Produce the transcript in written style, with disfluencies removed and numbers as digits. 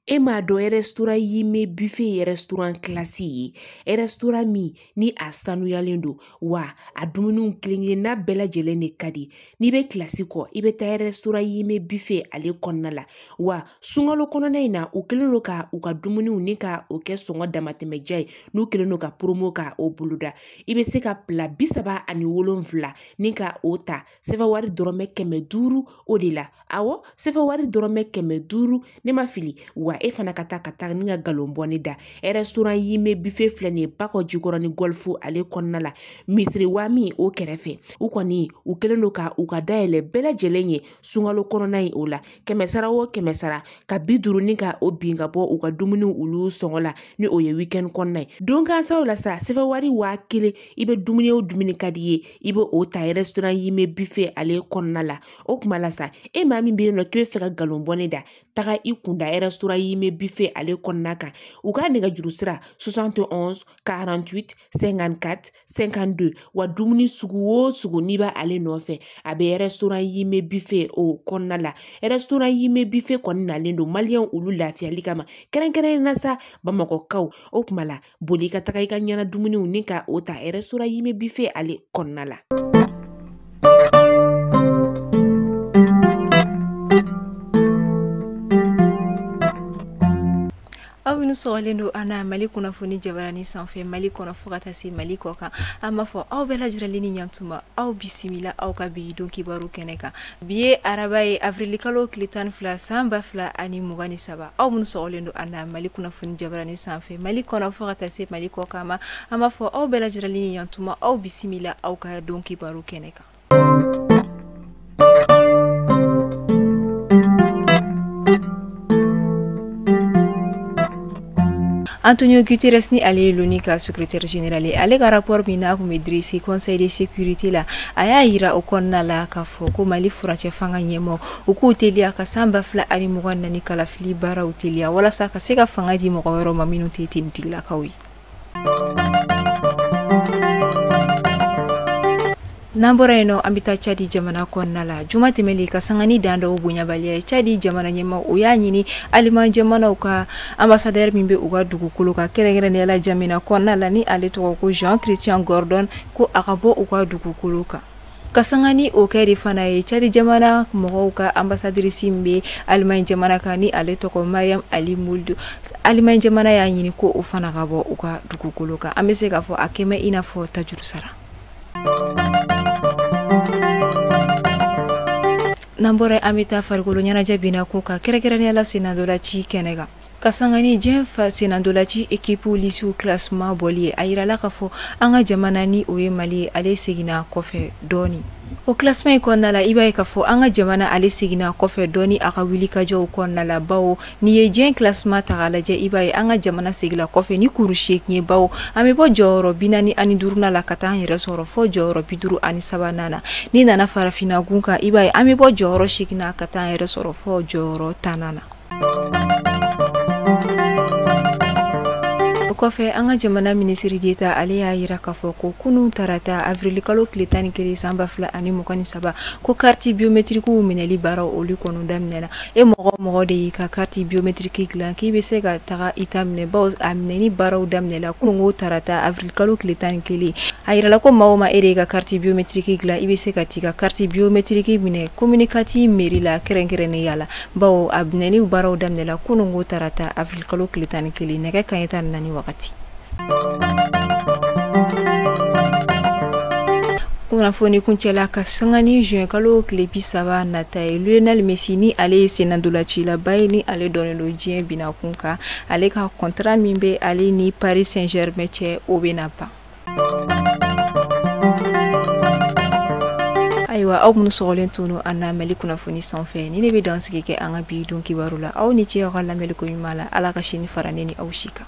E m'a dɔn restaurant Yime Buffet ye restaurant classe ye, restaurant min ni a sanuyalen don, wa a dumuniw kelen-kelenna bɛɛ lajɛlen de ka di. N'i bɛ kilasi kɔ, i bɛ taa restaurant Yime Buffet ale kɔnɔna la. Wa sunkalo kɔnɔna in na, u kɛlen don ka u ka dumuniw ni ka o kɛ sɔngɔ damatɛmɛja ye, n'u kɛlen don ka promo ka o boloda. I bɛ se ka plat 37 ni ka o ta sɛfɛ wari dɔrɔmɛ 500 o de la. Awɔ, sɛfɛ wari dɔrɔmɛ 500, ne ma fili. Wa e fana ka taa ni ka galon bɔ ne da. Restaurant Yime Buffet filɛ nin ye Bakɔ Jikɔrɔni Golf ale kɔnɔna la, misiri wami o kɛrɛfɛ. U kɔni u kɛlen don ka u ka dayɛlɛ bɛɛ lajɛlen ye sunkalo kɔnɔna in o la. 100 sara o 100 sara ka 50 ni ka o bin ka bɔ u ka dumuniw olu sɔngɔ la, ni o ye weekend kɔnɔna ye. Don gansaw la sa, sɛfɛ wari 1000, i bɛ dumuni o dumuni ka di ye, i bɛ o ta restaurant Yime Buffet ale kɔnɔna la. O kuma la sa, e maa min bɛ yen nɔ k'i bɛ fɛ ka galon bɔ ne da, taga i kunda restaurant Yime Buffet ale kɔnɔna kan. U ka nɛgɛjuru sira 71 48 54 52. Wa dumuni sugu o sugu n'i b'a ale nɔfɛ, a bɛ restaurant Yime Buffet o kɔnɔna la. Restaurant Yime Buffet kɔni nalen don maliyɛnw olu lafiyali kama, kɛrɛnkɛrɛnnenya la sa Bamakɔkaw. O kuma la, boli ka taga i ka ɲɛna dumuniw ni ka o ta restaurant Yime Buffet ale kɔnɔna la. Aw minnu sɔgɔlen don an na Mali kunnafoni jabarani sanfɛ, Mali kɔnɔ fo ka taa se Mali kɔ kan, an b'a fɔ aw bɛɛ lajɛlen ni ɲantuma, aw bisimila aw ka bi don kibaru kɛnɛ kan. Bi ye araba ye, avril kalo tile 12 san 2023. Aw minnu sɔgɔlen don an na Mali kunnafoni jabarani sanfɛ, Mali kɔnɔ fo ka taa se Mali kɔ kan ma, an b'a fɔ aw bɛɛ lajɛlen ni ɲantuma, aw bisimila aw ka don kibaru kɛnɛ kan. Antonio Guterres ni ale ye l'ONU ka secrétaire général ye, ale ka rapport min n'a tun bɛ dressé conseil de sécurité la, a y'a yira o kɔnɔna la k'a fɔ ko Mali furancɛ fanga ɲɛmɔgɔ u k'u teliya ka san 2024 kalafili baaraw teliya walasa ka se ka fanga di mɔgɔ wɛrɛw ma minnu tɛ tenitigilakaw ye. N'an bɔra yen nɔ, an bɛ taa Tchad jamana kɔnɔna la. Juma tɛmɛnen ka sanga ni dan dɔw bonyabaliya ye, Tchad jamana ɲɛmaa o y'a ɲini Aliman jamanaw ka ambassadeur min bɛ u ka dugukolo kan, kɛrɛnkɛrɛnnenya la jamana kɔnɔna la, ni ale tɔgɔ ko Jean Christian Gordon, ko a ka bɔ u ka dugukolo kan. Ka sanga ni o kɛ de fana ye, Tchad jamana mɔgɔw ka ambassadrice min bɛ Alimaɲi jamana kan, ni ale tɔgɔ Mariam Ali Mould, Alimaɲi jamana y'a ɲini ko o fana ka bɔ u ka dugukolo kan. An bɛ se k'a fɔ a kɛmɛ i n'a fɔ tajuru sara. N'an bɔra, an bɛ taa farikolo ɲɛnajɛ binna ko kan, kɛrɛnkɛrɛnnenya la sennantolaci kɛnɛ kan. Ka sanga ni diɲɛ fa sennantolaci équipe lisiw classement bɔli ye, a yirala k'a fɔ an ka jamana ni o ye Mali ye, ale seginna kɔfɛ dɔɔni. O classement in kɔnɔna la, i b'a ye k'a fɔ an ka jamana ale seginna kɔfɛ dɔɔni a ka wulikajɔw kɔnɔna la, bawo n'i ye diɲɛ classement ta k'a lajɛ, i b'a ye an ka jamana seginna kɔfɛ ni kuru 8 ye, bawo an bɛ bɔ jɔyɔrɔ 45nan la ka taa an yɛrɛ sɔrɔ fo jɔyɔrɔ 53nan na. N'i nana farafinna gun kan, i b'a ye an bɛ bɔ jɔyɔrɔ 8 na ka taa an yɛrɛ sɔrɔ fo jɔyɔrɔ 10nan na. O kɔfɛ, an ka jamana minisiri d'État ale y'a yira k'a fɔ ko kunun tarata avril kalo tile 11 san 2023, ko carte biométrique minɛli baaraw olu kɔni daminɛna. E mɔgɔ o mɔgɔ de y'i ka carte biométrique dilan, k'i bɛ se ka taga i ta minɛ, bawo a minɛni baaraw daminɛla kunun ko tarata avril kalo tile 11. A yirala ko maa o maa e de y'i ka carte biométrique dilan, i bɛ se ka t'i ka carte biométrique minɛ commune 4 mairie la kɛrɛnkɛrɛnnenya la, bawo a minɛni baaraw daminɛla kunun ko tarata avril kalo tile 11 nɛgɛ kanɲɛ 14 wagati. Kunnafoni kuncɛla ka sanga ni juin kalo tile 30 nata ye, Lionel Messi ni ale ye sennantolacilaba ye, ni ale dɔnnen don diɲɛ binakun kan, ale ka contrat min bɛ ale ni Paris Saint-Germain cɛ, o bɛna ban. Ayiwa, aw minnu sɔgɔlen tun don an na Mali kunnafoni sanfɛ, ni ne bɛ dan sigi kɛ an ka bi don kibaru la. Aw ni ce aw ka lamɛnni ko ɲuman la. Ala ka sini fara ne ni aw si kan.